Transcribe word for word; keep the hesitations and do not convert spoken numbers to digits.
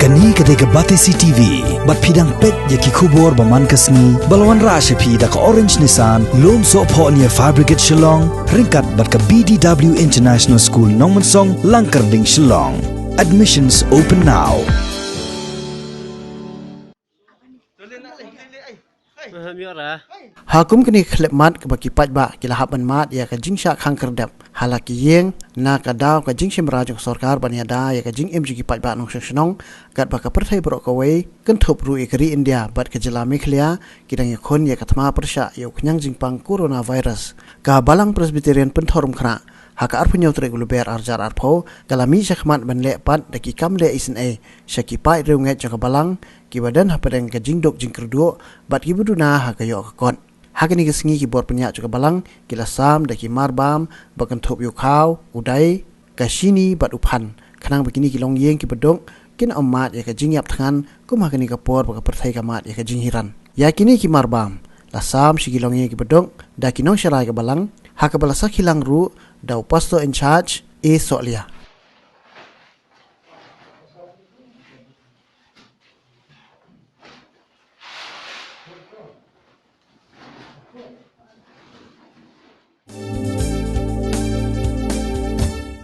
Kane ka dei ka Batesi T V, bad phi dang peit ïa ki khubor ba man ka sngi, ba la wanrah sha phi da ka Orange Nissan, Lumsohphoh near Fire Brigade Shillong, ryngkat bad ka B D W International School Nongmensong, Langkyrding, Shillong. Admissions open now. Ha kum kane ka khyllipmat kaba ki paidbah ki la hap ban mad ïa ka jingshah khang kyrdep ha la ki ïing na ka daw ka jingshim bynta jong ka sorkar ban ïada ïa ka jingim jong ki paidbah nongshong shnong, katba ka pyrthei baroh kawei kynthup ruh ïa ka ri India bad ka jylla Meghalaya ki dang ïakhun ïa ka thma pyrshah ïa u khñiang jingpang coronavirus. Ka Balang Presbyterian Pynthorumkhrah ha ka arphew hynñiew tarik u Lber arhajar arphew ka la mih shakhmat ban leh pat da ki kam leh isynei sha ki paid riewngeit jong ka Balang kiba don hapdeng ka jingduk jingkyrduh bad kiba duna ha ka ïoh ka kot. Ha kane ka sngi ki bor pynïaid jong ka Balang ki la sam da ki marbam ba kynthup ïa u khaw, u dai, ka shini bad u phan, khnang ba kine ki longïing kiba duk kin ym mad ïa ka jingïap thngan kum ha kane ka por ba ka pyrthei ka mad ïa ka jinghiran. Ïa kine ki marbam la sam sha ki longïing kiba duk da ki nongsharai ka Balang, ha kaba la sakhi lang ruh da u Pastor in charge A Sohliya.